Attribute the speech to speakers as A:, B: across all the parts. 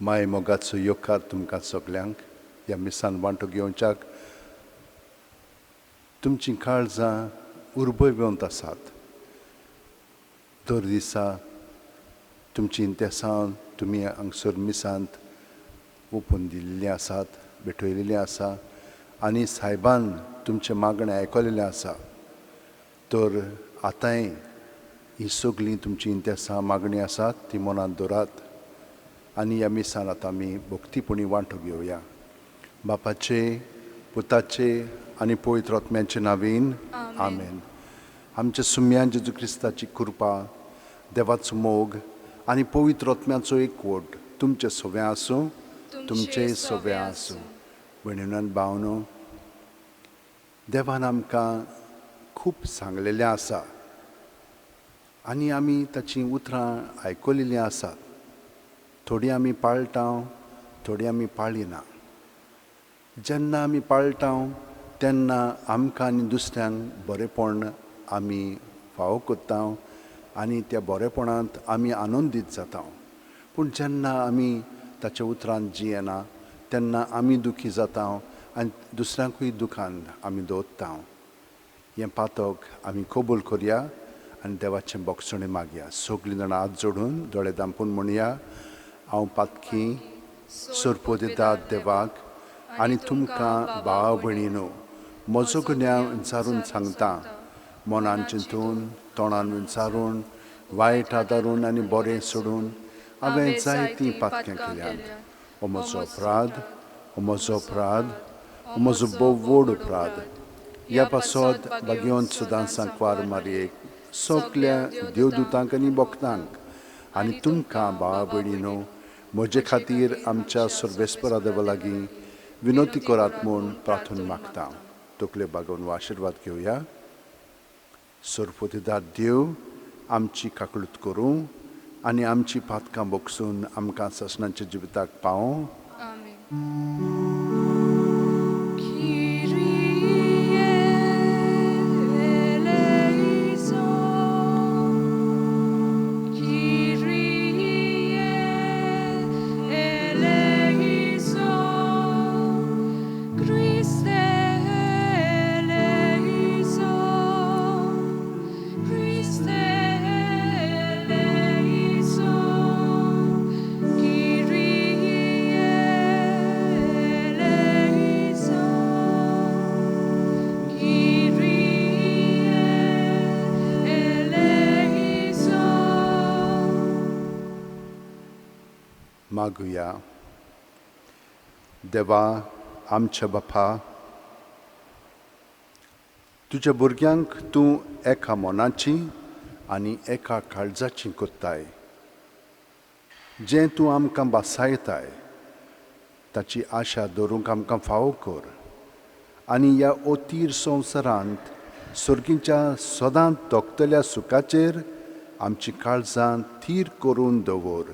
A: माय मोगाचो येवकार तुमकां सगल्यांक ह्या मिसान वांटो घेवच्याक तुमचीं काळजां उर्बेवंत आसात. दर दिसा तुमचीं इंतेसां तुमी हांगसर मिसांत ओपून दिल्लीं आसात, भेटयलेलीं आसा आनी सायबान तुमचें मागणें आयकलेलें आसा. तर आतांय हीं सगळीं तुमचीं इंतेसां मागणीं आसात ती मनांत दवरात आनी ह्या मिसान आतां आमी भक्तीपणी वांटो घेवया. बापाचे, पुताचे आनी पवित्र आत्म्याचे नांवान आमेन. आमच्या सुम्या जेजू क्रिस्ताची कृपा, देवाचो मोग आनी पवित्र आत्म्याचो एकवट तुमचे सगळें आसूं, तुमचे सगळें आसूं. भयणीन भावनो, देवान आमकां खूब सांगलेलें आसा आनी आमी ताचीं उतरां आयकलेलीं आसात. थोडीं आमी पाळटा, थोडीं आमी पाळिना. जेन्ना आमी पाळटा तेन्ना आमकां आनी दुसऱ्यांक बरेंपण आमी फावो करता आनी त्या बरेपणांत आमी आनंदीत जाता. पूण जेन्ना आमी ताच्या उतरांत जियेना तेन्ना आमी दुखी जाता आनी दुसऱ्यांकूय दुखान आमी दवरता. हें पातक आमी कबूल करया आनी देवाचें बोगसणें मागया. सगळीं जाणां हात जोडून दोळे धांपून म्हणया, हांव पातकी सरपोदेदाद देवाक आनी तुमकां भाव भयणीनो म्हजो गुन्यांव विचारून सांगता. मनान चिंतून, तोंडान विचारून, वायट आदारून आनी बरें सोडून हांवें जायतीं पातक्यां केल्यांत. हो म्हजो अपराध, हो म्हजो अपराध, हो म्हजो भोव व्हड अपराध. ह्या पासत भाग्यवंत सदां सांकवार मारयेक, सगल्या देवदूतांक आनी भक्तांक आनी तुमकां भावा भयणीनो म्हजे खातीर आमच्या सर्वेस्परा देवा लागीं विनोती करात म्हूण प्रार्थना मागता. तकले बागोवन आशिर्वाद घेवया. सरपोतेदार देव आमची काकळूत करूं आनी आमची पातकां बोगसून आमकां सासणाच्या जिविताक पावों. मागुया. देवा आमच्या बापा, तुज्या भुरग्यांक तूं एका मनाची आनी एका काळजाची कोत्ताय. जें तूं आमकां बासायताय ताची आशा दवरूंक आमकां फावो कर आनी ह्या अतीर संवसारांत सर्गीच्या सदांच तोखतल्या सुखाचेर आमची काळजां थीर करून दवर.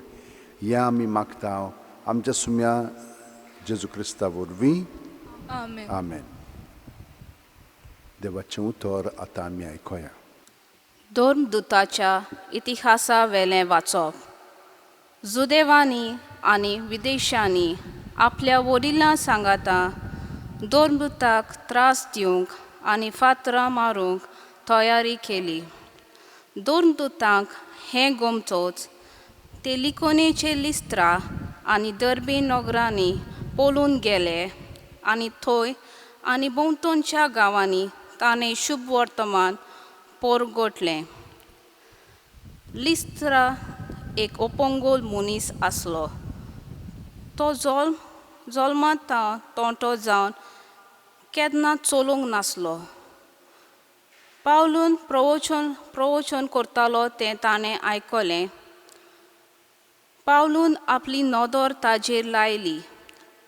A: हें आमी मागता आमच्या सुम्या जेजू क्रिस्ता वरवीं. आमेन. देवाचें उतर आतां आमी आयकुया.
B: धर्मदूताच्या इतिहासा वेलें वाचप. जुदेवांनी आनी विदेशांनी आपल्या वडिलां सांगाता धर्मदूताक त्रास दिवंक आनी फातरां मारूंक तयारी केली. धर्मदूतांक हें गोमतोच ते लिकोनेचे लिस्त्रा आनी दर्बी नगरांनी पळून गेले आनी थंय आनी भोंवतणच्या गांवांनी ताणें शुभ वर्तमान पोरगटलें. लिस्त्रा एक ओपोंगोल मनीस आसलो. तो जल्मांत तोंटो जावन केन्ना चलूंक नासलो. पावलून प्रवचन प्रवचन करतालो तें ताणें आयकलें. पावलून आपली नदर ताजेर लायली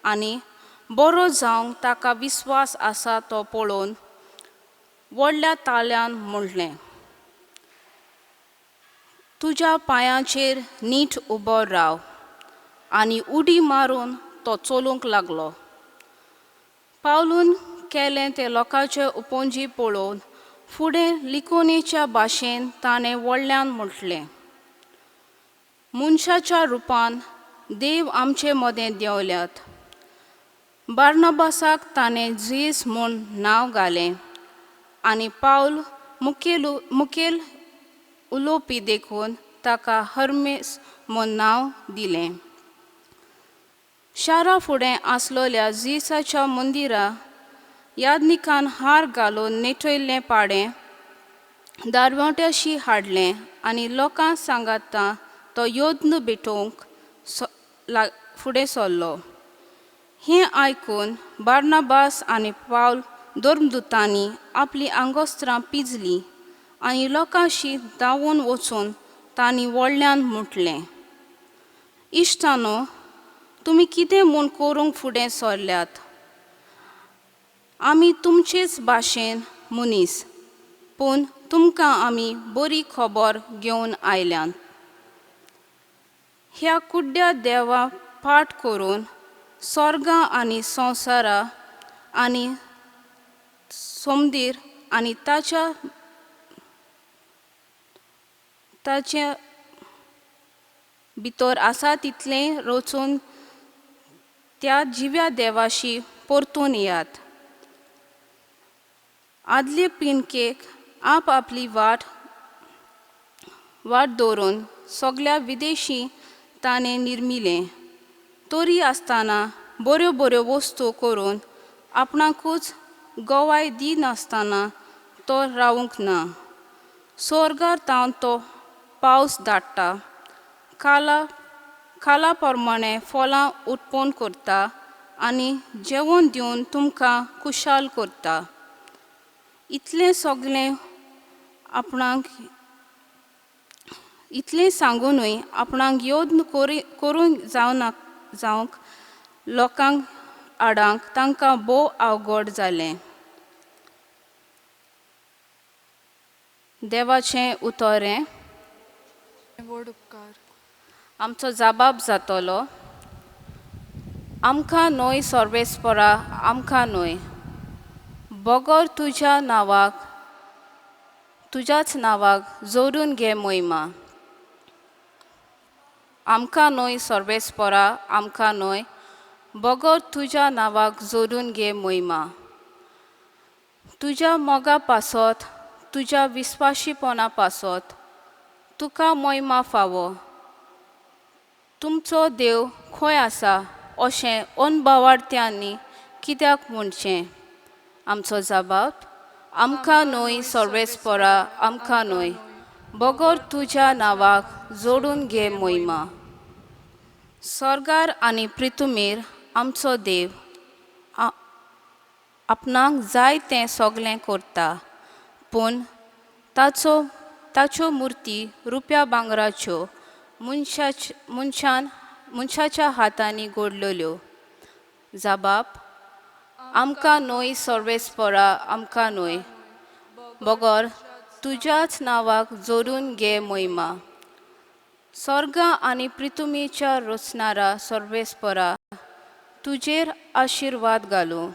B: आनी बरो जावंक ताका विस्वास आसा तो पळोवन व्हडल्या ताळ्यान म्हणलें, तुज्या पांयाचेर नीट उबो राव. आनी उडी मारून तो चलूंक लागलो. पावलून केलें तें लोकांचे उपंजी पळोवन फुडें लिकोनीच्या भाशेन ताणें व्हडल्यान म्हटलें, मनशाच्या रुपान देव आमचे मदें देंवल्यात. बार्नाबासाक ताणें झीस म्हूण नांव घालें आनी पावल मुखेल मुखेल उलोवपी देखून ताका हर्मेस म्हूण नांव दिलें. शारा फुडें आसलेल्या झिसाच्या मंदिरा याज्ञिकान हार घालून नेटयल्लें पाडें दारवट्याशी हाडलें आनी लोकां सांगाता तो यत्न भेटोवंक फुडें सरलो. हें आयकून बार्नाबास आनी पावल धर्मदुतांनी आपलीं आंगोस्त्रां पिंजलीं आनी लोकांशी धांवून वचून तांणी व्हडल्यान म्हटलें, इश्टानो, तुमी कितें म्हूण करूंक फुडें सरल्यात? आमी तुमचेच भाशेन मनीस, पूण तुमकां आमी बरी खबर घेवन आयल्यात. ह्या कुड्ड्या देवा पाठ करून स्वर्गां आनी संवसारा आनी सोमदीर आनी ताच्या ताचे भितर आसा तितलें रचून त्या जिव्या देवाशी परतून येयात. आदले पिंडकेक आप आपली वाट वाट दवरून सगल्या विदेशी ताणें निर्मिलें. तरी आसतना बऱ्यो बऱ्यो वस्तू करून आपणाकूच गवाय दिनासतना तो रावूंक ना. स्वर्गार तावन तो पावस धाडटा, काला काला प्रमाणे फळां उत्पन्न करता आनी जेवण दिवन तुमकां खुशाल करता. इतलें सगळें आपणाक इतलें सांगुनूय आपणाक यत्न करूंक जावना जावंक लोकांक आडांक तांकां भोव अवघड जालें. देवाचें उतर हें.
C: व्हड उपकार.
B: आमचो जाबाब जातलो. आमकां न्हय सर्वेस्परा, आमकां न्हय, बगर तुज्या नांवाक तुज्याच नांवाक जोडून घे मोहिमा. आमकां न्हय सर्वेस्परा, आमकां न्हय, बगर तुज्या नांवाक जोडून घे मोहिमा. तुज्या मोगा पासत, तुज्या विस्वाशीपणा पासत तुका मोहिमा फावो. तुमचो देव खंय आसा अशें अनभावार्थ्यांनी कित्याक म्हणचें? आमचो जबाब, आमकां न्हय सर्वेस्परा, आमकां न्हय, बगर तुज्या नांवाक जोडून घे मोहिमा. स्वर्गार आनी प्रितुमेर आमचो देव आपणाक जाय तें सगळें करता, पूण ताचो ताच्यो मुर्ती रुप्या भांगराच्यो मनशान मनशाच्या हातांनी घडलेल्यो. जबाब, आमकां न्हय सर्वेस्परा, आमकां न्हय, बगर तुज्याच नांवाक जोडून घे मोहिमा. स्वर्गा आनी प्रितुमेच्या रचणारा सर्वेस्परा, तुजेर आशिर्वाद घालूं.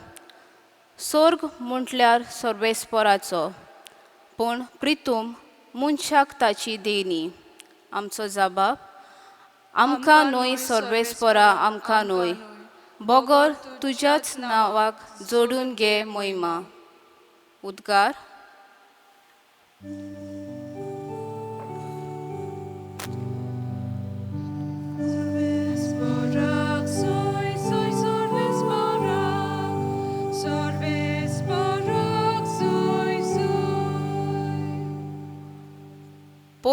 B: स्वर्ग म्हटल्यार सर्वेस्पराचो, पूण प्रितूम मनशाक ताची देणी. आमचो जबाब, आमकां न्हय सर्वेस्परा, आमकां न्हय, बगर तुज्याच नांवाक जोडून घे मोहिमा. उद्गार.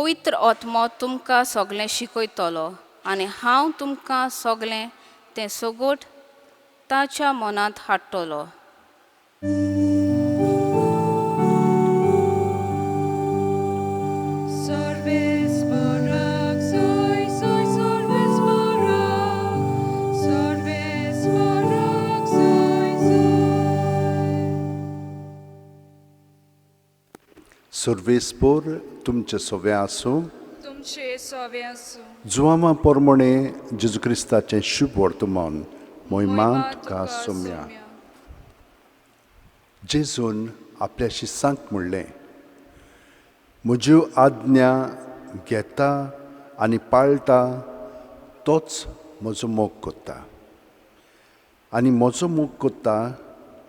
B: पवित्र आत्मो तुमकां सगळें शिकयतलो आनी हांव तुमकां सगळें तें सगट ताच्या मनांत हाडटलो.
C: सर्वेस्पराक सोय सोय सर्वेस्पराक सर्वेस्पराक सोय सोय.
A: सर्वेस्पोर तुमचें सगळें आसूं.
C: तुमचे सोवे आसूं.
A: जुवामा पोरमोणे जेजू क्रिस्ताचें शुभ वर्तमान. मोहिमा तुका सोम्या. जेजून आपल्या शिसांक म्हणलें, म्हज्यो आज्ञा घेता आनी पाळटा तोच म्हजो मोग करता, आनी म्हजो मोग करता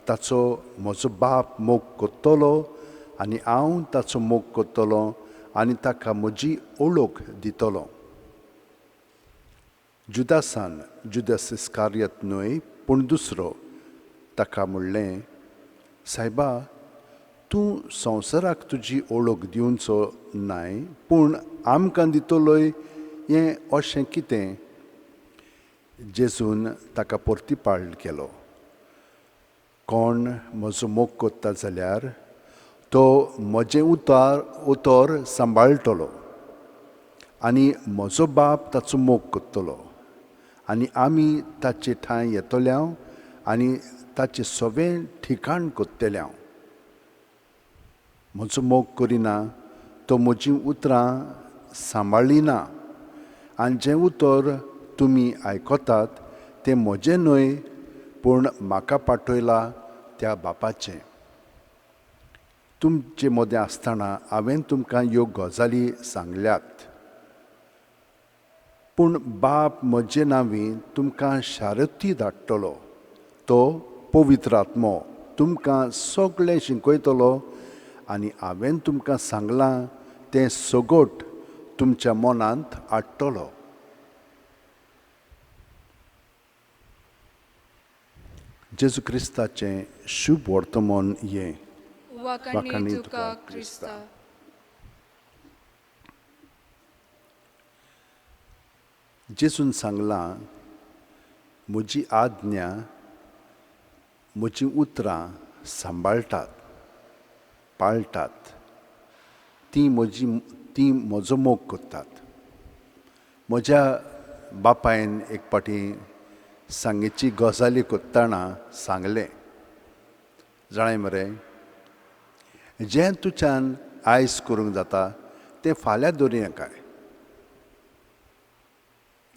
A: ताचो म्हजो बाप मोग करतलो, आनी हांव ताचो मोग करतलो आनी ताका म्हजी ओळख दितलो. जुदासान, जुदास इस्कार्यत न्हय पूण दुसरो, ताका म्हणलें, सायबा, तूं संवसाराक तुजी ओळख दिवचो नाय पूण आमकां दितलोय हें अशें कितें? जेजून ताका परतीपाळ केलो, कोण म्हजो मोग करता जाल्यार तो म्हजें उतर सांबाळटलो, आनी म्हजो बाप ताचो मोग करतलो, आनी आमी ताचे ठांय येतले आनी ताचें सगळें ठिकाण करतले. म्हजो मोग करिना तो म्हजीं उतरां सांबाळिना, आनी जें उतर तुमी आयकतात तें म्हजें न्हय पूण म्हाका पाठयला त्या बापाचें. तुमचे मदें आसतना हांवें तुमकां ह्यो गजाली सांगल्यात, पूण बाप म्हजे नांवी तुमकां शारती धाडटलो, तो पवित्र आत्मो तुमकां सगळें शिकयतलो, आनी हांवें तुमकां सांगलां तें सगट तुमच्या मनांत हाडटलो. जेजू क्रिस्ताचें शुभ वर्तमान हें.
C: वाखाणी तुका क्रिस्ता.
A: जेजून सांगलां, म्हजी आज्ञा म्हजीं उतरां सांबाळटात, पाळटात, तीं म्हजो मोग करतात. म्हज्या बापायन एक फावटी सांगेची गजाली करतना सांगलें, जाणाय मरे, जें तुज्यान आयज करूंक जाता तें फाल्यां दवरिनाकाय,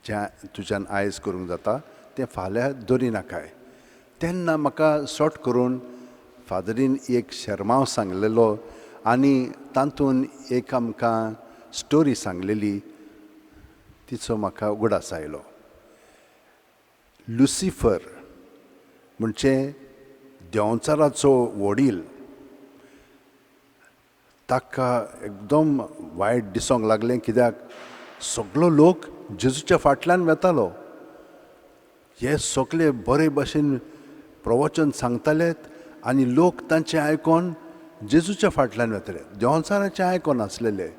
A: जें तुज्यान आयज करूंक जाता तें फाल्यां दवरिनाकाय. तेन्ना म्हाका शॉर्ट करून फादरीन एक शेरमांव सांगलेलो आनी तातूंत एक आमकां स्टोरी सांगलेली, तिचो म्हाका उगडास आयलो. लुसिफर म्हणजे देंवचाराचो वडील, ताका एकदम वायट दिसूंक लागलें, कित्याक सगलो लोक जेजूच्या फाटल्यान वेतालो. हे सगळे बरे भशेन प्रवचन सांगतालेत आनी लोक तांचें आयकोन जेजूच्या फाटल्यान वेताले, देंवचाराचें आयकोन आसलेले.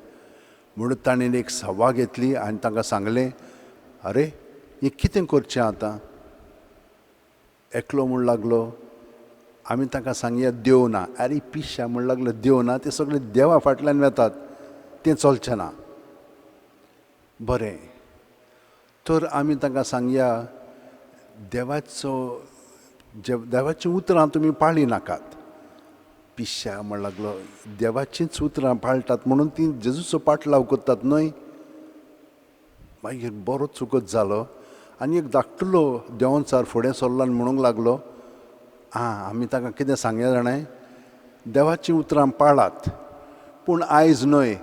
A: म्हणून ताणें एक सभा घेतली आनी तांकां सांगलें, अरे हें कितें करचें आतां? एकलो म्हूण लागलो, आमी तांकां सांगया देव ना. आरे पिश्या म्हूण लागलो, देव ना, ते सगळे देवा फाटल्यान वेतात, तें चलचें ना. बरें, तर आमी तांकां सांगया देवाचो देवाचीं उतरां तुमी पाळी नाकात. पिश्या म्हण लागलो, देवाचींच उतरां पाळटात म्हणून तीं जेजूचो पाटलाव करतात न्हय. मागीर बरो चुकत जालो आनी एक धाकटुलो देंवचार फुडें सरलो आनी म्हणूंक लागलो, आं आमी तांकां कितें सांगया जाणाय, देवाचीं उतरां पाळात, पूण आयज न्हय,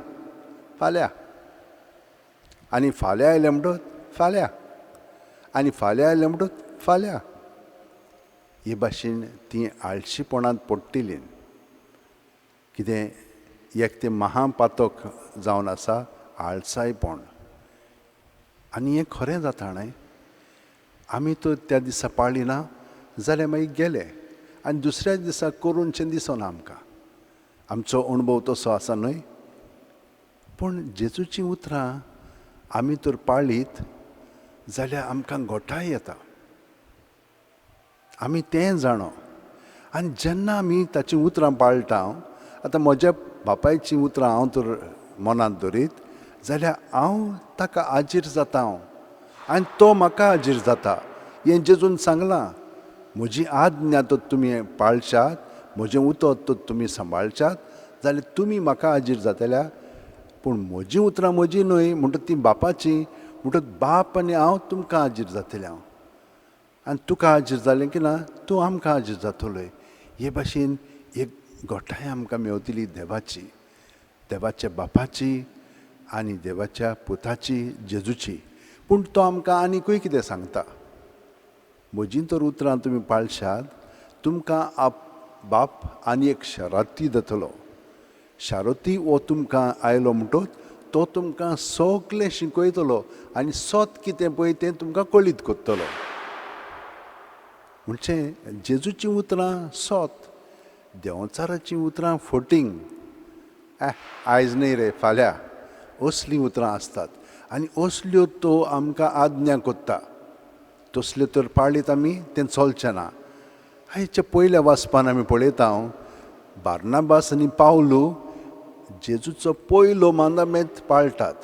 A: फाल्यां. आनी फाल्यां आयलें म्हणटच फाल्यां, आनी फाल्यां आयलें म्हणटच फाल्यां. हे भाशेन तीं आळशीपणांत पडटिलीं. कितें एक तें महापातक जावन आसा आळसायपण. आनी हें खरें जाता न्हय, आमी तर त्या दिसा पाळ्ळी ना जाल्यार मागीर गेले आनी दुसऱ्या दिसा करूनशें दिसना आमकां. आमचो अणभव तसो आसा न्हय. पूण जेजूचीं उतरां आमी तर पाळीत जाल्यार आमकां गोठाय येता, आमी तें जाणो। आनी जेन्ना आमी ताचीं उतरां पाळटा, आतां म्हज्या बापायचीं उतरां हांव तर मनांत दवरीत जाल्यार हांव ताका आजीर जाता हांव आनी तो म्हाका आजीर जाता। हें जेजून सांगलां, म्हजी आज्ञा तर तुमी पाळशात, म्हजें उतर तर तुमी सांबाळशात जाल्यार तुमी म्हाका आजीर जातल्या। पूण म्हजीं उतरां म्हजी न्हय म्हणटच तीं बापाचीं, म्हणटच बाप आनी हांव तुमकां आजीर जातलें हांव, आनी तुका आजीर जालें की ना तूं आमकां आजीर जातलोय। हे भाशेन एक गोठाय आमकां मेवतली देवाची, देवाच्या बापाची आनी देवाच्या पुताची जेजूची। पूण तो आमकां आनीकूय कितें सांगता, म्हजीं तर उतरां तुमी पाळशात तुमकां आप बाप आनी एक शाराती दितलो। शारोती हो तुमकां आयलो म्हणटच तो तुमकां सगळें शिकयतलो आनी सत कितें पळय तें तुमकां कळीत करतलो। म्हणजे जेजूचीं उतरां सत, देंवचाराचीं उतरां फटींग, आयज न्हय रे फाल्यां, असलीं उतरां आसतात आनी असल्यो तो आमकां आज्ञा करता, तसल्यो तर पाळीत आमी तें चलचें ना। आयच्या पयल्या वाचपान आमी पळयता बार्नाबास आनी पावलू जेजूचो पयलो मांदामेत पाळटात,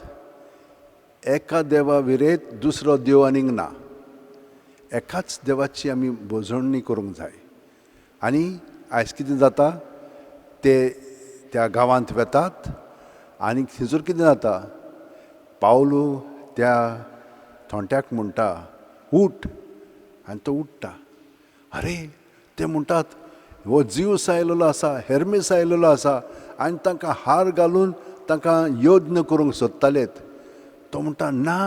A: एका देवा विरेत दुसरो देव आनीक ना, एकाच देवाची आमी भोजवणी करूंक जाय। आनी आयज कितें जाता, ते त्या गांवांत वेतात आनी थंयसर कितें जाता, पावलू त्या थोंट्याक म्हणटा उठ, आनी तो उठ्ठा। अरे ते म्हणटात हो जिवस आयलेलो आसा, हेर्मेस आयलेलो आसा, आनी तांकां हार घालून तांकां यज्ञ करूंक सोदतालेत। तो म्हणटा ना,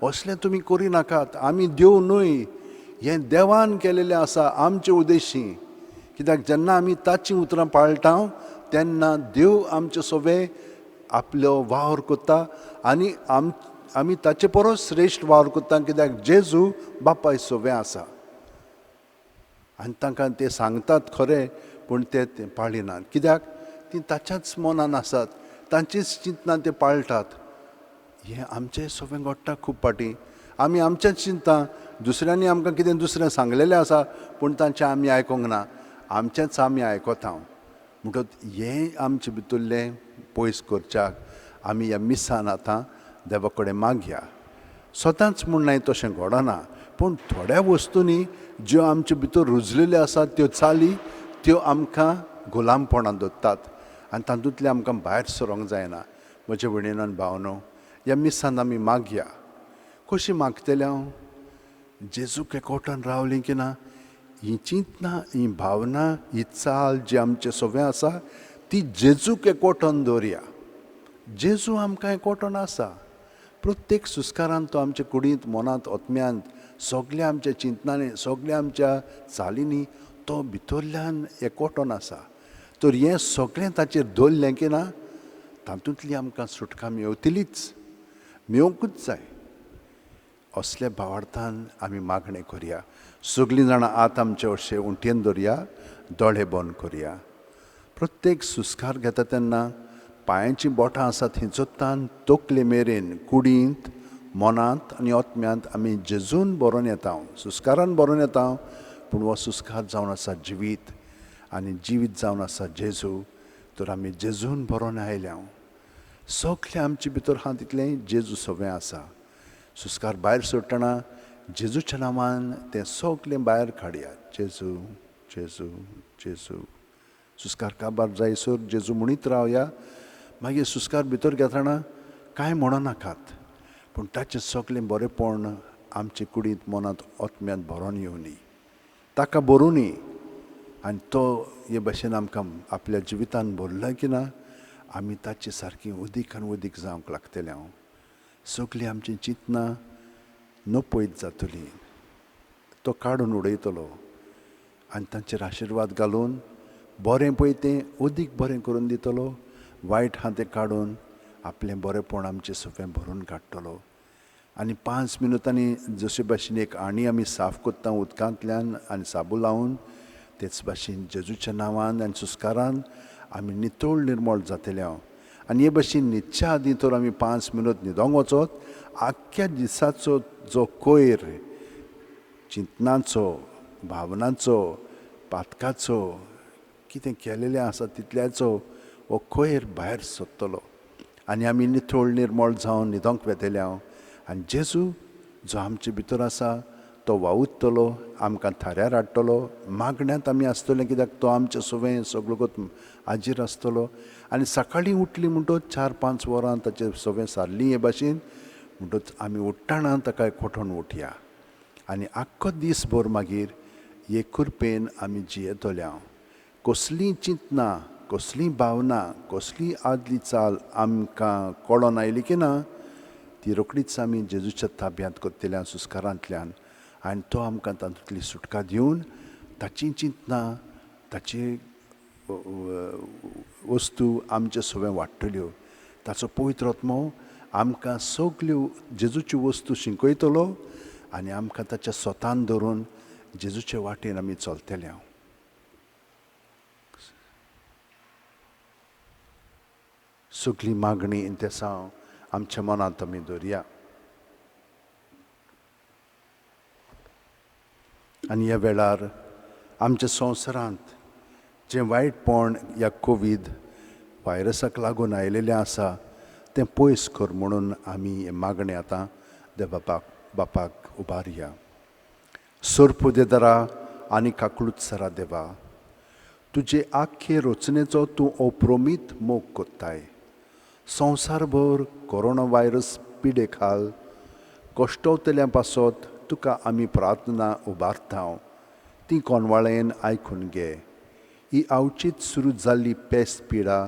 A: असलें तुमी करिनाकात, आमी देव न्हय, हें देवान केलेलें आसा आमचे उद्देशी। कित्याक जेन्ना आमी ताचीं उतरां पाळटा तेन्ना देव आमचे सोबे आपलो वावर करता आनी आमी ताचे परस श्रेश्ठ वावर करता, कित्याक जेजू बापाय सोबे आसा। आनी तांकां ते सांगतात खरें, पूण ते पाळिनात, कित्याक तीं ताच्याच मनान आसात, तांचीच चिंतनां ते पाळटात। हें आमचें सोबें घडटा खूब फावटी, आमी आमचेंच चिंता, दुसऱ्यांनी आमकां कितें दुसरें सांगलेलें आसा पूण तांचें आमी आयकूंक ना, आमचेंच आमी आयकता। म्हणटच हें आमचे भितरलें पयस करच्याक आमी ह्या मिसान आतां देवा कडेन मागया। सदांच म्हूण नाय तशें घडना, पूण थोड्या वस्तूंनी ज्यो आमचे भितर रुजलेल्यो आसात त्यो चाली त्यो आमकां गुलामपणान दवरतात आनी तातूंतलें आमकां भायर सरोंक जायना। म्हज्या भयणीन भावनो, ह्या मिसान आमी मागया। कशी मागतले हांव, जेजूक एकवटान रावलीं की ना, ही चिंतना, ही भावना, ही चाल जी आमचे सोबें आसा ती जेजूक एकवटान दवरया। जेजू आमकां एकवटान आसा, प्रत्येक सुस्कारान तो आमच्या कुडींत, मनांत, आत्म्यांत, सगल्या आमच्या चिंतनांनी, सगल्या आमच्या चालींनी तो भितरल्यान एकवटान आसा। तर हें सगळें ताचेर दवरलें की ना तातूंतली आमकां सुटका मेवतलीच, मेवंकूच जाय। असल्या भावार्थान आमी मागणें करया। सगळीं जाणां आत आमचे अशे उंटयेन दवरया, दोळे बंद करया। प्रत्येक सुस्कार घेता तेन्ना पांयांचीं बोटां आसात थंयचोत्तान तकले मेरेन कुडींत, मनांत आनी आत्म्यांत आमी जेजून बरोवन येता, सुस्कारान बरोवन येता। पूण हो सुस्कार जावन आसा जिवीत आनी जिवीत जावन आसा जेजू। तर आमी जेजून बरोवन आयल्या, सगळें आमचे भितर आहा तितलें जेजू सगळें आसा। सुस्कार भायर सोडटना जेजूच्या नांवान तें सगळें भायर काडया, जेजू जेजू जेजू। सुस्कार काबार जायसर जेजू म्हणीत रावया। मागीर सुस्कार भितर घेतना कांय म्हणो नाकात, पूण ताचें सगळें बरेंपण आमचे कुडींत, मनांत, आत्म्यांत भरोन येवनी, ताका भरुनी। आनी तो हे भाशेन आमकां आपल्या जिवितान भरला की ना आमी ताचे सारकी उदीक आनी उदीक जावंक लागतलें। हांव सगळीं आमचीं चिंतनां नपयत जातलीं, तो काडून उडयतलो आनी तांचेर आशिर्वाद घालून बरें पळय तें अदीक बरें करून दितलो, वायट आहा तें काडून आपलें बरेंपण आमचें सगळें भरून काडटलो। आनी 5 मिनुटांनी जशे भाशेन एक आणी आमी साफ करता उदकांतल्यान आनी साबू लावन, तेच भाशेन जेजूच्या नांवान आनी सुस्कारान आमी नितळ निर्मळ जातले हांव। आनी हे भशेन न्हिदच्या आदीं तर आमी 5 मिनट न्हिदोंक वचत, आख्ख्या दिसाचो जो कोयर चिंतनाचो, भावनांचो, पातकाचो, कितें केलेलें आसा तितल्याचो हो कोयर भायर सोदतलो आनी आमी नितळ निर्मळ जावन न्हिदोंक वेतले हांव. आनी जेजू जो आमचे भितर आसा तो वावुरतलो, आमकां थाऱ्यार हाडटलो. मागण्यांत आमी आसतले कित्याक तो आमचे सवें सगळो हाजीर आसतलो. आनी सकाळीं उठली म्हणटच 4-5 वरां ताचे सवें सारली हे भाशेन म्हणटच आमी उठ्ठाना ताका कोठोन उठया आनी आख्खो दीसभर मागीर हे कृपेन आमी जियेतले हांव. कसलीं चिंतनां, कसलीं भावना, कसली आदली चाल आमकां कळोन आयली की ना ती रोखडीच आमी जेजूच्या ताब्यांत करतल्या सुस्कारांतल्यान आनी तो आमकां तातूंतली सुटका दिवन ताची चिंतनां, ताची वस्तू आमचे सवें वाडटल्यो. ताचो पवित्र आत्मो आमकां सगल्यो जेजूच्यो वस्तू शिकयतलो आनी आमकां ताच्या स्वतान धरून जेजूचे वाटेन आमी चलतले हांव. सगली मागणी इंतेसांव आमच्या मनांत आमी दवरया. आनी ह्या वेळार आमच्या संवसारांत जें वायटपण ह्या कोवीड व्हायरसाक लागून आयिल्लें आसा तें पयस कर म्हणून आमी हें मागणें आतां देवा बापाक उबारया. सोरपुदेदारा आनी काकळूत सरा देवा, तुजे आख्खे रचनेचो तूं अप्रोमीत मोग कोत्ताय. संवसारभर कोरोना व्हायरस पिडे खाल कश्टवतल्या पासत तुका आमी प्रार्थना उबारता, ती कोनवाळेन आयकून घे. ही आवचीत सुरू जाल्ली पेस्त पिडा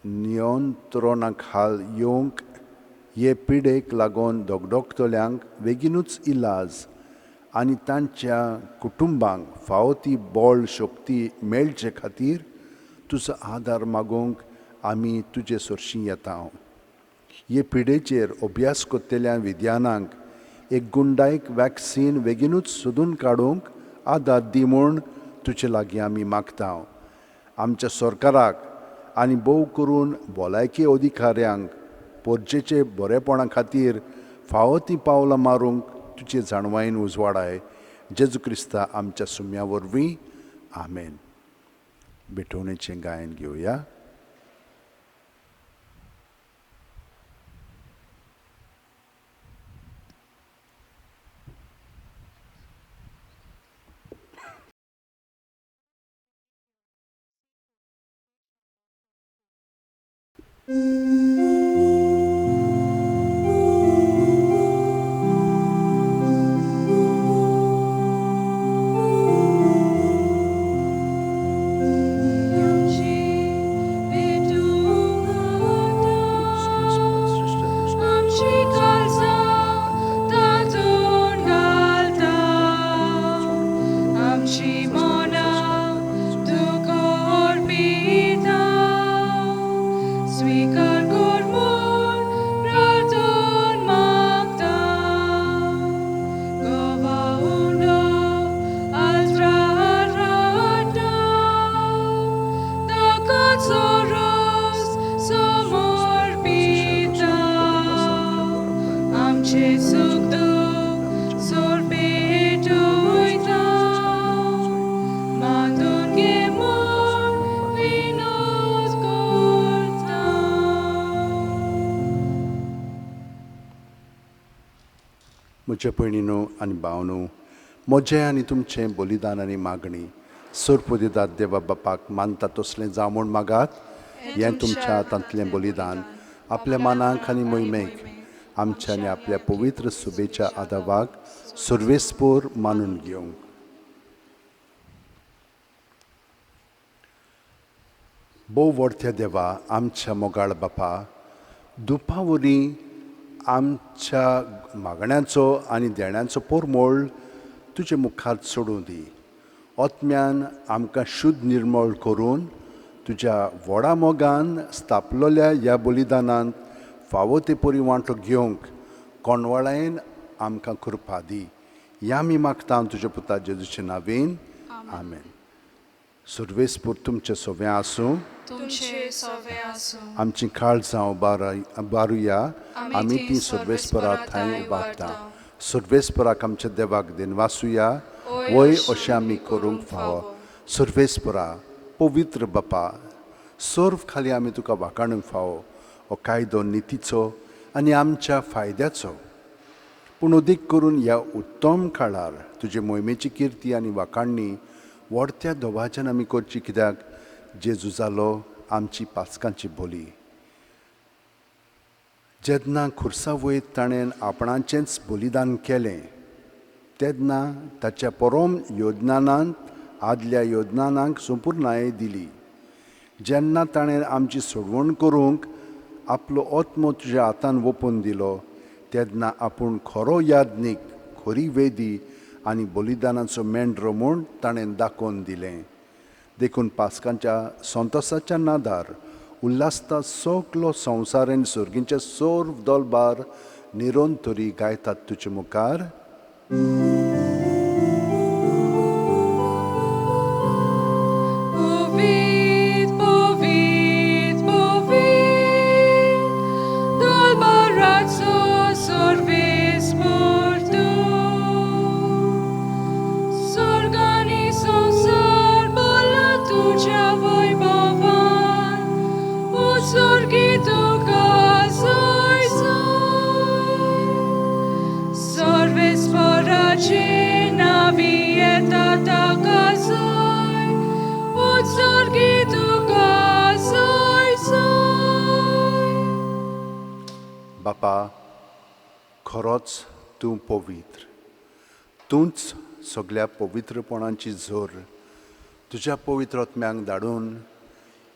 A: नियंत्रणा खाल येवंक हे पिडेक लागून धगधगतल्यांक बेगीनूच इलाज आनी तांच्या कुटुंबांक फावो ती बळ शक्ती मेळचे खातीर तुजो आदार मागूंक आमी तुजे सरशीं येता. हे पिडेचेर अभ्यास करतल्या विद्यानांक एक गुंडायक वॅक्सीन बेगीनूच सोदून काडूंक आदार दी म्हूण तुजे लागीं आमी मागता. आमच्या सरकाराक आनी भोव करून भलायकी अधिकाऱ्यांक पोरजेचे बरेपणा खातीर फावो ती पावलां मारूंक तुजे जाणवायेन उजवाडाय. जेजू क्रिस्ता आमच्या सुम्या वरवीं, आमेन. भेटवणेचें गायन घेवया. म्हज्या भयणीनो आनी भावनो, म्हजें आनी तुमचें बलिदान आनी मागणी सोरपुदिदात देवा बापाक मानता तसलें जावं म्हूण मागात. हें तुमच्या हातांतलें बलिदान आपल्या मनाक आनी मोहिमेक आमच्या आनी आपल्या पवित्र सुबेच्या आदावाक सर्वेस्पोर मानून घेवंक. भोव व्हडत्या देवा, आमच्या मोगाळ बापा, दुपां वरवीं आमच्या मागण्यांचो आनी देण्यांचो पोरमोळ तुजे मुखार सोडूं दी. आत्म्यान आमकां शुद्ध निर्मळ करून तुज्या व्हडा मोगान स्थापलेल्या ह्या बलिदानांत फावो ते परी वांटो घेवंक कोणवाळायेन आमकां कृपा दी. ह्या आमी मागता तुज्या पुता जेजूचे नांवेन, आमेन. सर्वेस्पर तुमचें सोवें आसूं.
C: तुमचे सवे आसूं.
A: आमची काळजां उबारुया. आमी ती सर्वेस्परा थंय उबारता. सर्वेस्पराक आमच्या देवाक दिनवासुया, वय अशें आमी करूंक फावो. सर्वेस्परा, पवित्र बापा, सर्व खाली आमी तुका वाखाणूंक फावो. हो कायदो नितीचो आनी आमच्या फायद्याचो, पूण अदीक करून ह्या उत्तम काळार तुजे मोहिमेची किर्ती आनी वाखाणणी व्हडत्या दवाज्यान आमी करची, कित्याक जेजू जालो आमची पास्कांची बोली. जेन्ना खुर्सा वयर ताणें आपणाचेंच बलिदान केलें तेन्ना ताच्या परम योजनानान आदल्या योजनानाक संपुर्णाय दिली. जेन्ना ताणें आमची सोडवण करूंक आपलो आत्मो तुज्या हातान वोपून दिलो तेन्ना आपूण खरो याज्ञीक, खरी वेदी आनी बलिदानाचो मेंढरो म्हूण ताणें दाखोवन दिलें. देखून पास्कांच्या संतोसाच्या नादार उल्हासता सगलो संवसार आनी सर्गींचे सर्व दलबार निरंतरी गायतात तुजे मुखार.
C: Povit, povit, povit, dolbarazzo sorvis mortu. Sorgani sonsar bolla tuja voi bovan, u sorgi tuka soi soi. Sorves poracina vieta takasoi, ut sorgi tuka soi soi.
A: बापा, खरोच तूं पवित्र, तूंच सगल्या पवित्रपणाची झर. तुज्या पवित्र आत्म्यांक धाडून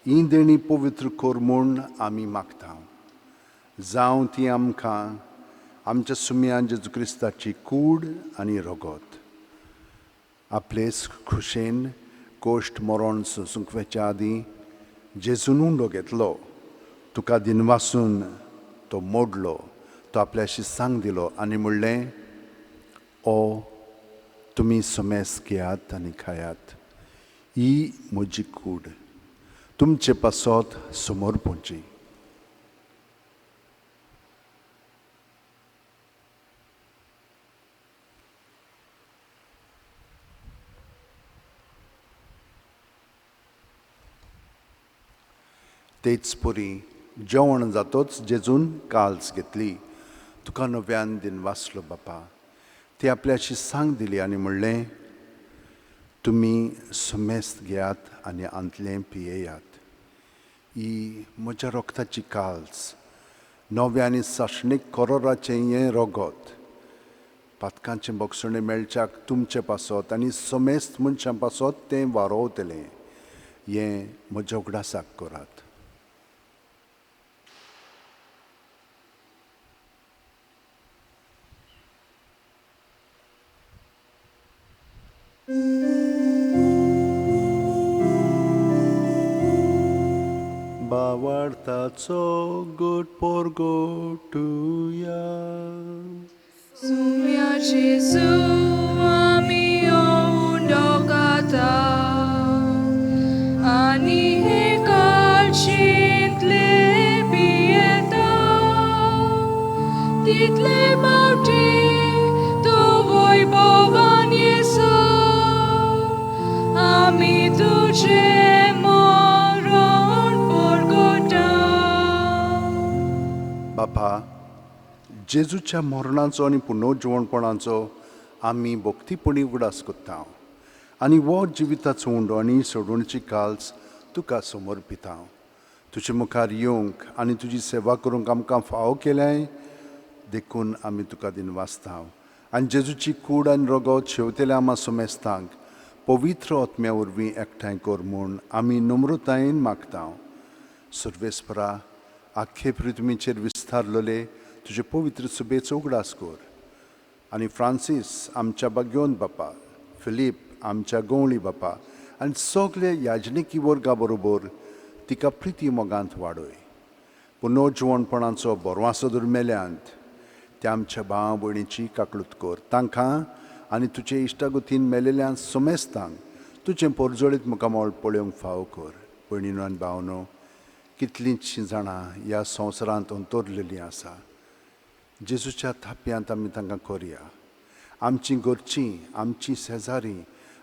A: ही देणी पवित्र कर म्हूण आमी मागता. जावं ती आमकां आमच्या सुम्यान जेजू क्रिस्ताची कूड आनी रगत. आपलेच खुशेन कोश्ट मरण सोंसूंक वचच्या आदीं जेजून उंडो घेतलो, तुका दिनवासून तो मोडलो, तो आपल्याशी सांग दिलो आनी म्हणलें, ओ तुमी समेस घेयात आनी खायात, ही म्हजी कूड तुमचे पासत समर्पणची. तेच परी जेवण जातोच जेजून काल्स घेतली, तुका नव्यान दिनवासलो बापा, ती आपल्याशी सांग दिली आनी म्हणलें, तुमी समेस्त घेयात आनी आंतलें पियेयात, ही म्हज्या रक्ताची काल्स, नव्या आनी सासणीक करोराचें हें रगत, पातकांचें बक्षणें मेळच्याक तुमचे पासत आनी समेस्त मनशां पासत तें वारोवतलें, हें म्हज्या उगडासाक करात. बावार्थाचो गोट पोरगोटुया.
C: Sumia Jesu ami ondokata ani hekalchintले pieta title bauti tu voi bovan Jesu ami tuje moron porgota.
A: बापा, जेजूच्या मरणाचो आनी पुनर्जिवणपणाचो आमी भक्तीपणी उगडास करता आनी हो जिविताचो उंडो आनी सोडवणची काल्स तुका समर्पिता. तुजे मुखार येवंक आनी तुजी सेवा करूंक आमकां फावो केल्याय देखून आमी तुका दिनवासता आनी जेजूची कूड आनी रगत शेवतेल्या आमा समेस्तांक पवित्र आत्म्या वरवीं एकठांय कर म्हूण आमी नम्रतायेन मागता. सर्वेस्परा, आख्खे पृथ्वीचेर विस्तारलेले तुजे पवित्र सुबेचो उगडास कर आनी फ्रांसीस आमच्या बाग्योन बापा, फिलीप आमच्या गवळी बापा आनी सगळे याजनिकी वर्गा बरोबर तिका प्रिती मोगांत वाडय. पुनर्जिवणपणाचो बरवासो दुर्मेल्यांत त्या आमच्या भाव भयणीची काकळूत कर, तांकां आनी तुजे इश्टागतीन मेलेल्या समेस्तांक तुजें पोरजोळीत मुखामळ पळोवंक फावो कर. भयणीनो आनी भावनो, कितलींचशीं जाणां ह्या संवसारांत अंतरलेलीं आसा. जेजूच्या थाप्यांत आमी तांकां करया. आमचीं घरचीं, आमचीं शेजारी,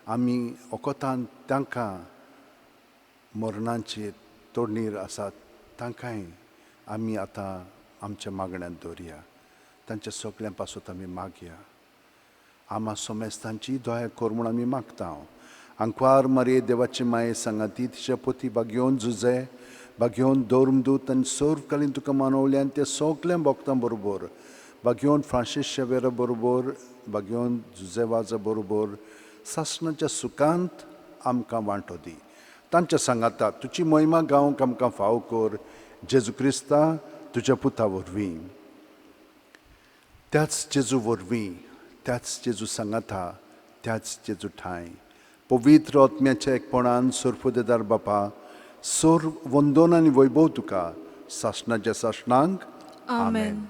A: आमी ओकोतान तांकां मरणाचे तोडणीर आसात तांकांय आमी आतां आमच्या मागण्यांत दवरया. तांच्या सगळ्यां पासत आमी मागया. आमा सोमेस्तांची दया कर म्हूण आमी मागता. आंकवार मारये देवाची माये सांगाती तिच्या पोती बागयोवन जुजे बागयोवन धर्मदूत आनी सर्वकालीन तुका मानवल्यान त्या सगळ्या भक्तां बरोबर, बागयोवन फ्रांसीस शेवेरा बरोबर, बागयोवन जुजेवाजा बरोबर सासणाच्या सुखांत आमकां वांटो दी. तांच्या सांगाता तुजी महिमा गावंक आमकां फावो कर, जेजू क्रिस्ता तुज्या पुता वरवीं. त्याच जेजू वरवीं, त्याच जेजू सांगाता, त्याच जेजू ठांय पवित्र आत्म्याच्या एकपणान सर्वदेदार बापा, सर्व वंदन आनी वैभव तुका सासणाच्या सासणांक.
C: आमेन.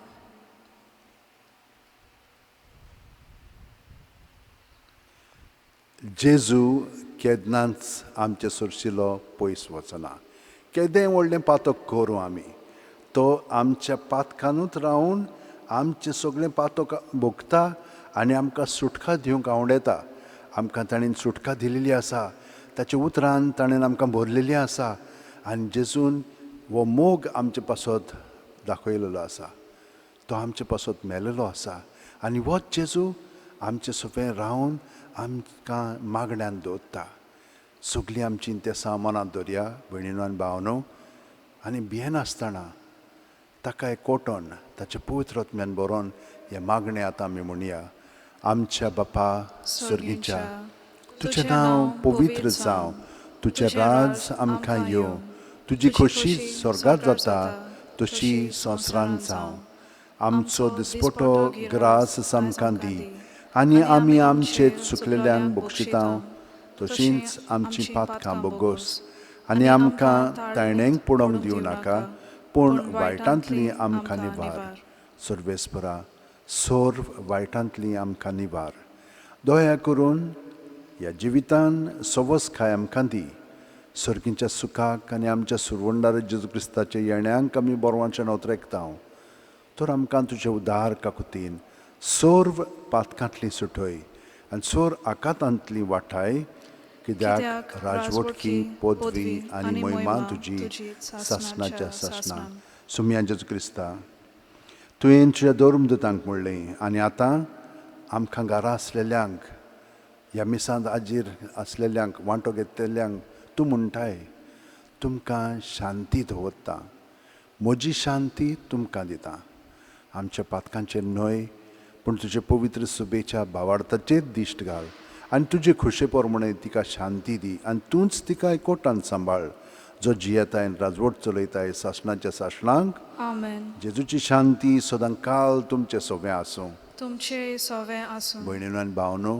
A: जेजू केन्नाच आमचे सरशिलो पयस वचना. केदें व्हडलें पातक करूं आमी, तो आमच्या पातकानूच रावन आमचें सगळें पातक भोगता आनी आमकां सुटका दिवंक आवडटा. आमकां ताणें सुटका दिलेली आसा, ताच्या उतरान ताणें आमकां भरलेली आसा आनी जेजून हो मोग आमचे पासत दाखयलेलो आसा. तो आमचे पासत मेलेलो आसा आनी होच जेजू आमचे सोंपें रावन आमकां मागण्यान दवरता. सगळीं आमची तेसां मनांत दवरया भयणीनो आनी भावनो, आनी भियेनासतना ताका एक कोटोन ताचे पवित्र आत्म्यान बरोवन हें मागणें आतां आमी म्हणया. आमच्या बापा सर्गीच्या, तुजें नांव पवित्र जावं, तुजें राज आमकां येवं, तुजी खोशी स्वर्गात जाता तशी संवसारांत जावं. आमचो दिसपटो ग्रास आमकां दी आनी आमी आमचे चुकलेल्यांक बक्षिता तशींच आमची पातकां बोगोस आनी आमकां तायणेंक पडोवंक दिवं नाका, पूण वायटांतली आमकां निवार. सर्वेस्परा, सर्व वायटांतली आमकां निवार. दया करून ह्या जिवितान सवस खाय आमकां दी. सर्गीच्या सुखाक आनी आमच्या सुरवंडार जेजू क्रिस्ताच्या येण्यांक आमी बरवांच्यान ओतरेकता. तर आमकां तुजे उदार काकुतीन सर्व पातकांतली सुटय आनी सर्व आकातांतली वाठाय, कित्याक राजवटकी पदवी आनी महिमा तुजी सासणाच्या सासणां. सुमया जेजू क्रिस्ता, तुवें तुज्या धर्मदूतांक म्हणलें आनी आतां आमकां घरा आसलेल्यांक, ह्या मिसांत आजीर आसलेल्यांक, वांटो घेतलेल्यांक तूं म्हणटाय, तुमकां शांती दवरता, म्हजी शांती तुमकां दिता. आमच्या पातकांचेर न्हय पूण तुजे पवित्र सुबेच्या भावार्थाचेर दिश्ट घाल आनी तुजे खोशे प्रमाणे तिका शांती दी आनी तूंच तिका एकवटान सांबाळ, जो जियेताय राजवट चलयताय सासणाच्या सासणांक.
C: आमेन.
A: जेजूची शांती सदां काल तुमचे सोबें आसूं.
C: तुमचे सोवे आसूं.
A: भयणीनो आनी भावनो,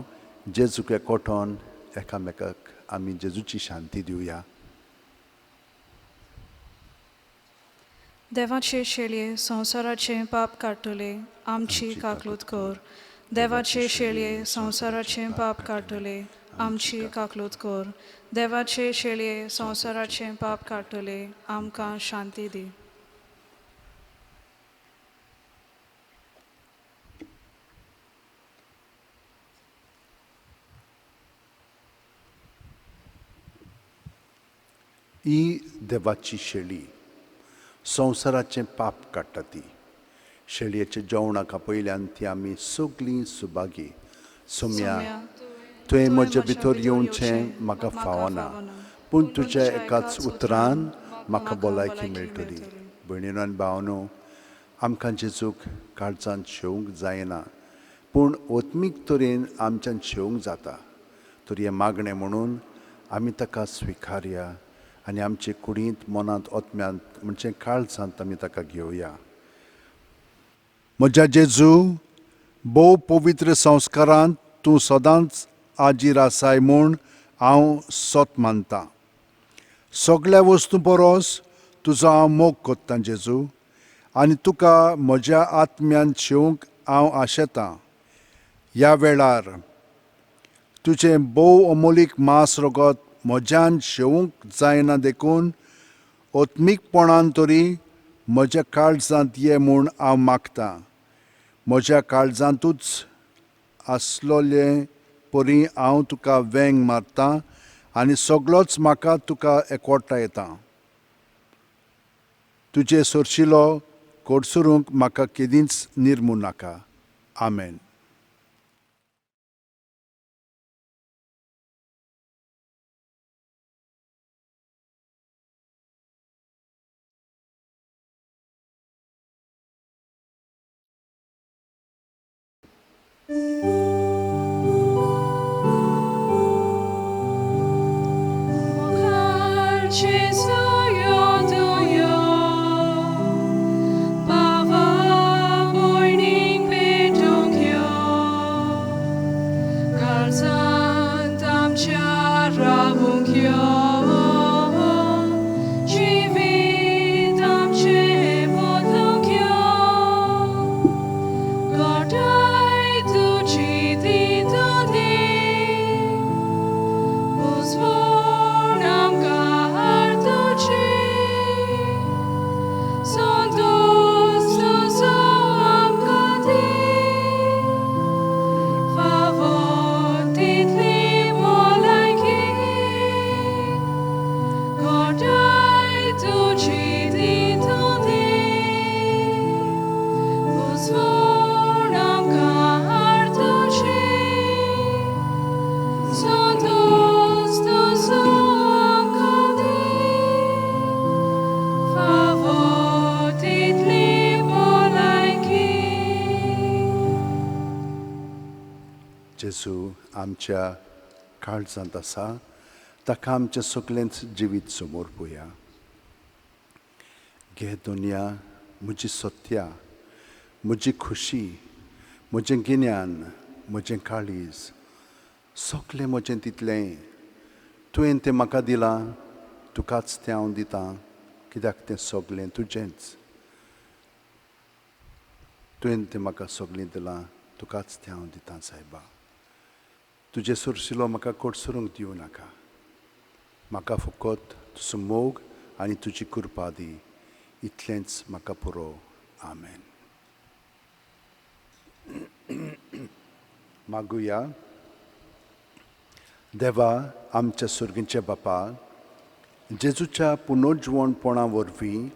A: जेजूक एकवटोन एकामेकाक आमी जेजूची शांती दिवया.
C: देवाचे शेळये संवसाराचें पाप काडटले, आमची काकलूत कर. देवाचे शेळये संवसाराचें पाप काडटले, आमची काकलूत कर. देवाचे शेळये संवसाराचें पाप काडटले, आमकां शांती दी.
A: ही देवाची शेळी संवसाराचें पाप काडटा. ती शेळयेच्या जेवणाक आपयल्यान ती आमी सगळीं सुभागी. सोम्या, तुवें म्हजे भितर येवचें म्हाका फावना, पूण तुज्या एकाच उतरान म्हाका भलायकी मेळटली. भयणीनो आनी भावनो, आमकां जेजूक काळजांत शेवंक जायना, पूण ओत्मीक तरेन आमच्यान शेवंक जाता. तर हें मागणें म्हणून आमी ताका स्विकारया आनी आमचे कुडींत, मनांत, आत्म्यांत म्हणजे काळजांत आमी ताका घेवया. म्हज्या जेजू, भोव पवित्र संस्कारांत तूं सदांच आजीर आसाय म्हूण हांव सत मानतां. सगळ्या वस्तूं परस तुजो हांव मोग कोत्तां जेजू, आनी तुका म्हज्या आत्म्यान शेवंक हांव आशेतां. ह्या वेळार
D: तुजें भोव अमोलीक मांस रगत म्हज्यान शेवूंक जायना देखून आत्मीकपणान तरी म्हज्या काळजांत ये म्हूण हांव मागतां. म्हज्या काळजांतूच आसलोले परी हांव तुका वेंग मारतां आनी सगळोच म्हाका तुका एकवटायता. तुजे सरशिलो कोडसरूंक म्हाका केदींच निर्मू नाका. आमेन. जेजू आमच्या काळजांत आसा, ताका आमचें सगळेंच जिवीत समोर पळया. घे दुनिया म्हजी सत्या, म्हजी खुशी, म्हजें गिन्यान, म्हजें काळीज, सगळें म्हजें तितलें तुवें तें म्हाका दिलां, तुकाच तें हांव दितां, कित्याक तें सगळें तुजेंच. तुवें तें म्हाका सगळें दिलां, तुकाच तें हांव दितां सायबा. तुजें सुरशिलो म्हाका कोडसरूंक दिवं नाका, म्हाका फकत तुजो मोग आनी तुजी कृपा दी, इतलेंच म्हाका पुरो. आमेन. मागुया. देवा आमच्या सुर्गींच्या बापा, जेजूच्या पुनर्जिवणपणा वरवीं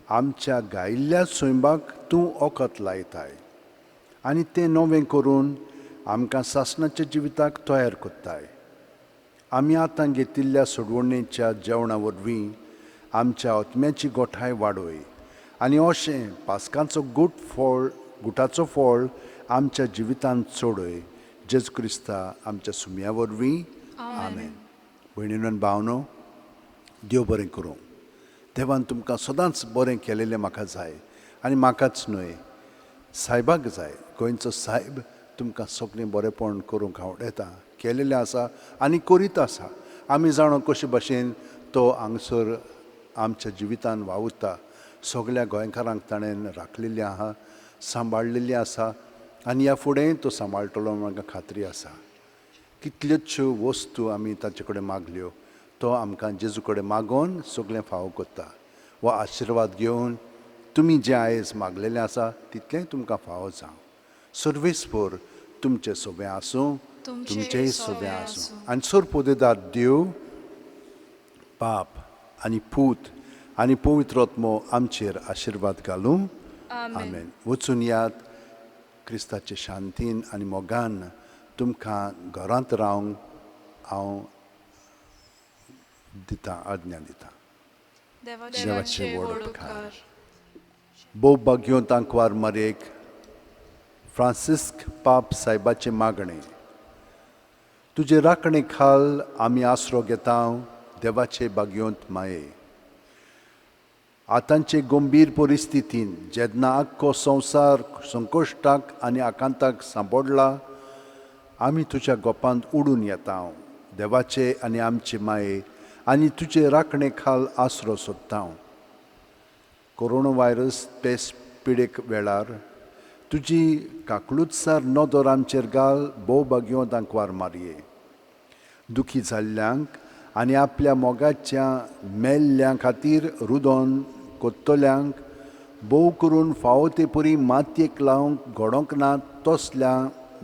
D: आमच्या गायिल्ल्या सैमाक तूं ओकत लायताय आनी तें नवें करून आमकां सासणाच्या जिविताक तयार करताय. आमी आतां घेतिल्ल्या सोडवणेच्या जेवणा वरवीं आमच्या आत्म्याची गोठाय वाडय आनी अशें पास्कांचो गुट फळ गुटाचो फळ आमच्या जिवितांत चडय. जेजू क्रिस्ता आमच्या सुम्या वरवीं. आमेन. भयणीनो आनी भावनो, देव बरें करूं. देवान तुमकां सदांच बरें केलेलें म्हाका जाय, आनी म्हाकाच न्हय, सायबाक जाय. गोंयचो सायब तुमकां सगळें बरेंपण करूंक आवडटा, केलेलें आसा आनी करीत आसा. आमी जाणो कशे भशेन तो हांगसर आमच्या जिवितान वावुरता. सगळ्या गोंयकारांक ताणें राखलेलें आहा, सांबाळलेलें आसा आनी ह्या फुडें तो सांबाळटलो म्हाका खात्री आसा. कितल्योच्यो वस्तू आमी ताचे कडेन मागल्यो, तो आमकां जेजू कडेन मागोवन सगळें फावो करता. वा आशिर्वाद घेवन तुमी जें आयज मागलेलें आसा तितलें तुमकां फावो जावं. सर्वेस्पर तुमचें सोबें आसूं, तुमचेंय सोबें आसूं. आनी सोरपोदेदार देव बाप आनी पूत आनी पवित्र आत्मो आमचेर आशिर्वाद घालूं. आमेन. वचून यात क्रिस्ताचे शांतीन आनी मोगान. तुमकां घरांत रावंक हांव दितां, आज्ञा दितां. देवाचे व्हड उपकार. भोव भाग्योंत आंकवार मारयेक फ्रांसिस्क पाप सायबाचें मागणें. तुजे राखणे खाल आमी आसरो घेता देवाचे भाग्योंत माये. आतांचे गंभीर परिस्थितीन जेन्ना आख्खो संवसार संकश्टाक आनी आकांताक सांपडला, आमी तुज्या गोपांत उडून येता देवाचे आनी आमचे माये आनी तुजे राखणे खाल आसरो सोदता. कोरोना व्हायरस पेस पिडेक वेळार तुजी काकळूतसार नदर आमचेर घाल. भोव भाग्योंत आंकवार मारये.
A: दुखी जाल्ल्यांक आनी आपल्या मोगाच्या मेल्ल्या खातीर रुदोन कोत्तल्यांक भोव करून फावो ते परी मातयेक लावंक घडोवंक ना तसल्या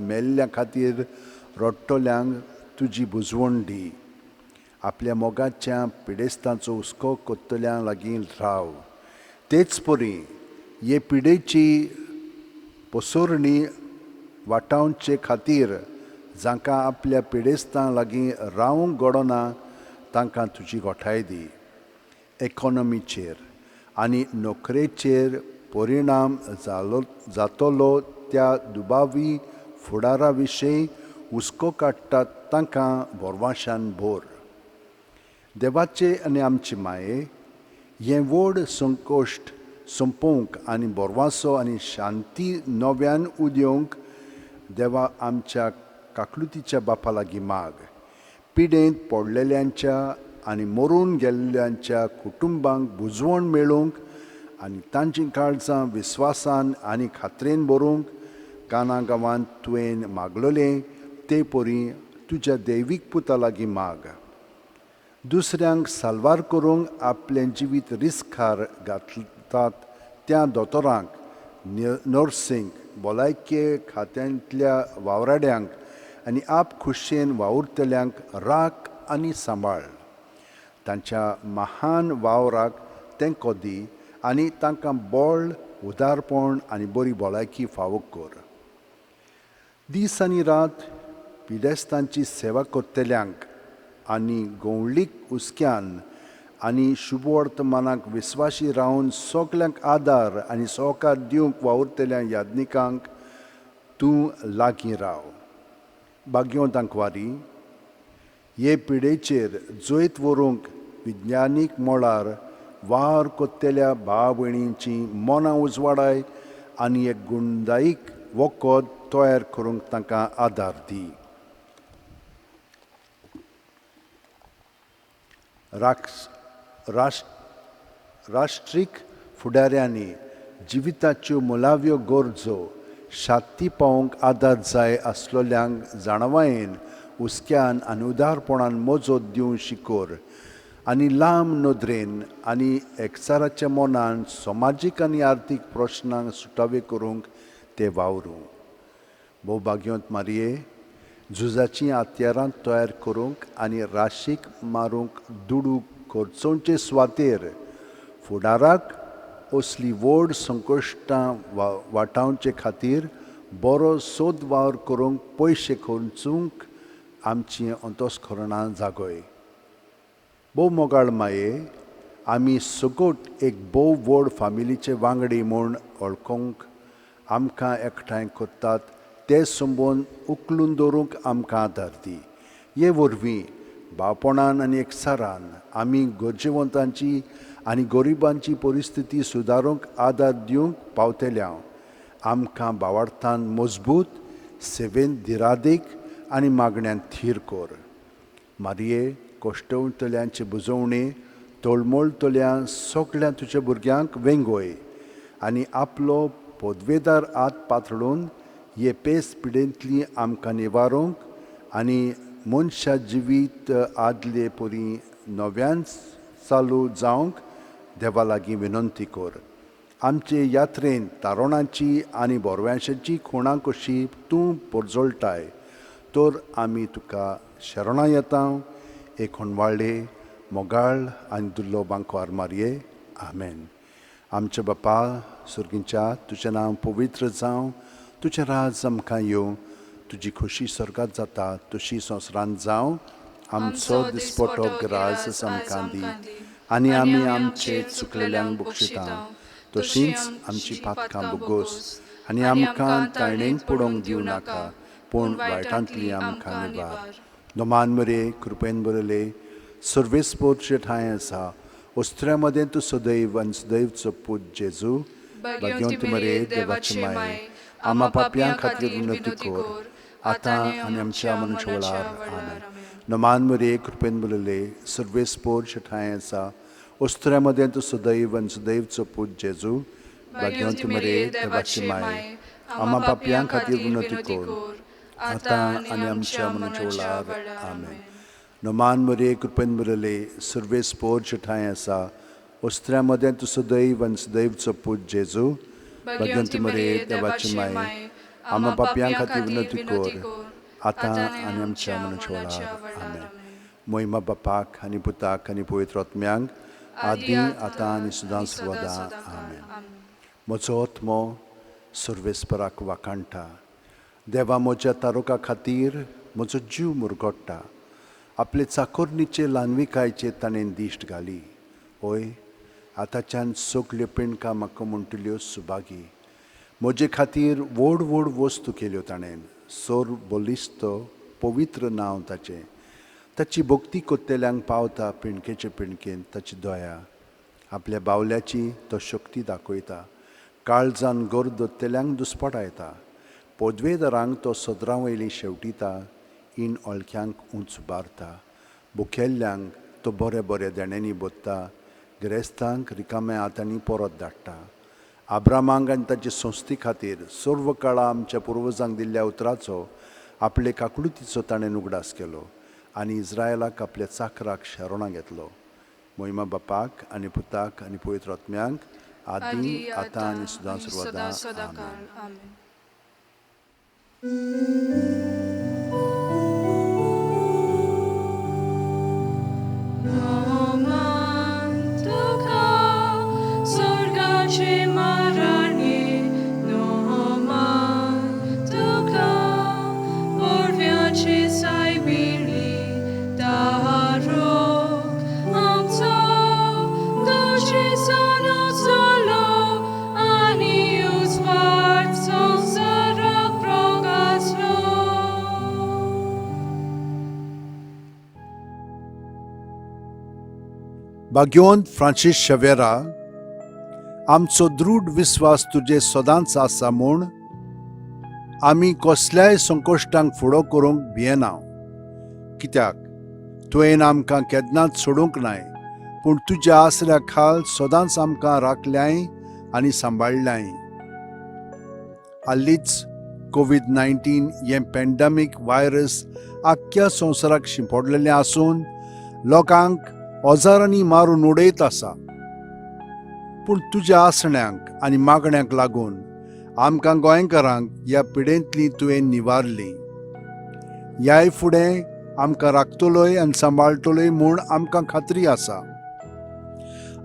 A: मेल्ल्या खातीर रडटल्यांक तुजी बुजवण दी. आपल्या मोगाच्या पिडेस्तांचो हुस्को कोत्तल्यां लागीं राव. तेच परी हे पिडेची पसरणी वाटावचे खातीर जांकां आपल्या पिडेस्तां लागीं रावंक घडना तांकां तुजी गोठाय दी. इकॉनॉमीचेर आनी नोकरेचेर परिणाम जालो जातलो त्या दुबावी फुडारा विशीं हुस्को काडटात तांकां भरवाशान भर. देवाचे आनी आमचे माये हें व्हड संकश्ट सोंपोवंक आनी भरवासो आनी शांती नव्यान उदेवंक देवा आमच्या काकलुतीच्या बापा लागीं माग. पिडेंत पडलेल्यांच्या आनी मरून गेल्ल्यांच्या कुटुंबांक बुजवण मेळूंक आनी तांचीं काळजां विस्वासान आनी खात्रेन भरूंक काना गांवांत तुवें मागलोलें ते परी तुज्या दैवीक पुता लागीं माग. दुसऱ्यांक साल्वार करूंक आपलें जिवीत रिस्कार घाततात त्या दोतोरांक, नर्सींक, भलायके खात्यांतल्या वावराड्यांक आनी आप खुशयेन वावुरतल्यांक राख आनी सांबाळ. तांच्या महान वावराक तेंको दी आनी तांकां बळ, उदारपण आनी बरी भलायकी फावो कर. दीस आनी रात पिडेस्तांची सेवा करतल्यांक आनी गवळीक हुस्क्यान आनी शुभवर्तमानाक विस्वाशी रावन सगल्यांक आदार आनी सहकार दिवंक वावुरतल्या याज्ञिकांक तूं लागीं राव. भाग्यवंतांक हे पिडेचेर जैत व्हरूंक विज्ञानीक मळार वावर कोत्तेल्या भाव भयणींची मनां उजवाडाय आनी एक गुणदायीक वखद तयार करूंक तांकां आदार दी. राष्ट्रीक फुडाऱ्यांनी जिविताच्यो मुळाव्यो गरजो शांती पावोवंक आदार जाय आसलोल्यांक जाणवायेन, हुस्क्यान आनी उदारपणान मजत दिवंक शिकोर आनी लांब नदरेन आनी एकचाराच्या मनान समाजीक आनी आर्थीक प्रश्नांक सुटावे करूंक ते वावरूं. भोव भाग्यवंत मारये, झुजाचीं हत्यारां तयार करूंक आनी राशीक मारूंक दुडू खर्चोवचे सुवातेर फुडाराक असली व्हड संकश्टां वाटावचे खातीर बरो सोद वावर करूंक पयशे खर्चूंक आमची अंतस्करणां जागय. भोव मोगाळ माये, आमी सगट एक भोव व्हड फामिलीचे वांगडी म्हूण वळखूंक आमकां एकठांय करतात ते संबंद उखलून दवरूंक आमकां आदार दी. हे वरवीं भावपणान आनी एकचारान आमी गरजेवंतांची आनी गरिबांची परिस्थिती सुदारूंक आदार दिवंक पावतले. आमकां भावार्थान मजबूत, सेवेंत दिरादीक आनी मागण्यांत थीर कर. मारये, कश्टवतल्यांचे बुजवणे तळमळतल्या सगळ्या तुज्या भुरग्यांक वेंगय आनी आपलो पदवेदार हात पातळून हे पेस पिडेंतली आमकां निवारूंक आनी मनशा जिवीत आदले परी नव्यान चालू जावंक देवा लागीं विनंती कर. आमचे यात्रेंत तारणाची आनी बोरव्यांशाची खुणां कशी तूं परजळटाय तर आमी तुका शरणां येता. एक होणवाळे मोगाळ आनी दुर्लो बांकवार मारये. आमेन. आमच्या बापा सुर्गींच्या, तुजें नांव पवित्र जावं, तुजें राज आमकां येवं, तुजी खोशी स्वर्गात जाता तशी संवसारांत जावं. आमचो दिसपटो ग्रास आमकां दी आनी आमी आमचे चुकलेल्यांक बक्षिता तशींच आमची पातकां बोगोस आनी आमकां ताणेंक पडोवंक दिवं नाका, पूण वायटांतली आमकां निवार. नमान मरे, कृपेन बरयले सर्वेस्पोर्चे ठांय आसा, ओस्त्र्या मदें तूं सदैव आनी सदैवचो पूत जेजू, भाग्यवंत मरे, देवाची माये, आमा पापयां खातीर विनंती कर आतां आनी आमच्या मनुष्य वेळार. आमेन. नमान मरे, कृपेन बरयले सर्वेस्पोर्चे ठांय आसा, ओस्त्र्या मदें तूं सदैव आनी सदैवचो पूत जेजू, भाग्यवंत मरे, देवाची माये, आमा पापयां खातीर विनंती कर आतां आनी आमच्या मनुष्य वेळार. आमेन. नमान मरये, कृपेन बरले, सर्वेस्पोर ठांय आसा. ओस्त्र्या मदें तूं सदैव आनी सदैवचो पूत जेजू. भाग्यवंती मरये, देवाची माये, आमा पापयां खातीर विनवती कर, आतां आनी आमच्या मरणाच्या वेळार. आमेन. मोहिमा बापाक आनी पुताक आनी पवित्र आत्म्यांक, आदी आतां आनी सदां सर्वदा. आमेन. म्हजो आत्मो सर्वेस्पराक वाखाणटा. देवा म्हज्या तारुका खातीर म्हजो जीव मुरगट्टा. आपले चाकोरणीचे ल्हानविकायचे ताणें दिश्ट घाली. हय, आतांच्यान सगल्यो पिणकां म्हाका म्हणटल्यो सुभागी. म्हजे खातीर व्हड व्हड वस्तू केल्यो ताणें. सोर बलिश्त पवित्र नांव ताचें. ताची भक्ती कोत्तेल्यांक पावता पिणकेचे पिणकेंत ताची दया. आपल्या बावल्याची तो शक्ती दाखयता. काळजान गोर दत्तेल्यांक दुस्पटायता. पदवेदारांक तो सदरां वयली शेवटिता. इन अळख्यांक उंच उबारता. भुकेल्ल्यांक तो बऱ्या बऱ्या देण्यांनी बोत्ता. गिरेस्तांक रिकाम्या हातांनी परत धाडटा. आब्रामांक आनी ताचे संस्थे खातीर सर्व काळा आमच्या पुर्वजांक दिल्ल्या उतराचो आपले काकळुतीचो ताणें उगडास केलो आनी इस्रायलाक आपल्या चाकराक शरणां घेतलो. मोहिमा बापाक आनी पुताक आनी पवित्र आत्म्यांक, आदी आतां आनी सदां सर्वदा. आमेन. भाग्यवंत फ्रांसीस शेवेरा, आमचो दृढ विस्वास तुजे सदांच आसा म्हूण आमी कसल्याय संकश्टांक फुडो करूंक भियेना. कित्याक तुवें आमकां केन्नाच सोडूंक नाय, पूण तुज्या आसऱ्या खाल सदांच आमकां राखल्याय आनी सांबाळ्ळ्याय. हालींच कोवीड-19 हें पॅन्डेमीक व्हायरस आख्ख्या संवसाराक शिंपडलेलें आसून लोकांक हजारांनी मारून उडयत आसा. पूण तुज्या आसण्यांक आनी मागण्यांक लागून आमकां गोंयकारांक ह्या पिडेंतली तुवें निवारली. ह्याय फुडें आमकां राखतलोय आनी सांबाळटलोय म्हूण आमकां खात्री आसा.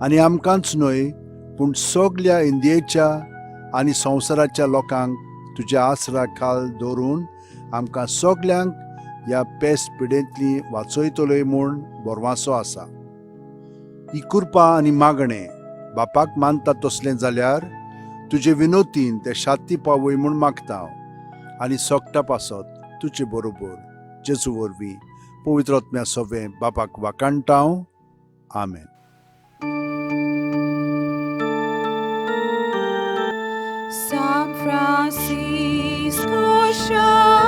A: आनी आमकांच न्हय पूण सगल्या इंडियेच्या आनी संवसाराच्या लोकांक तुज्या आसरा खाल दवरून आमकां सगल्यांक ह्या पेस्ट पिडेंतली वाचयतलोय म्हूण भरवासो आसा. ही कृपा आनी मागणें बापाक मानता तसलें जाल्यार तुजे विनोतीन ते शांती पावय म्हूण मागता हांव आनी सोगटा पासत तुजे बरोबर जेजू वरवीं पवित्र आत्म्या सोवें बापाक वाखाणटा हांव. आमेन.
E: San Francisco Xavier.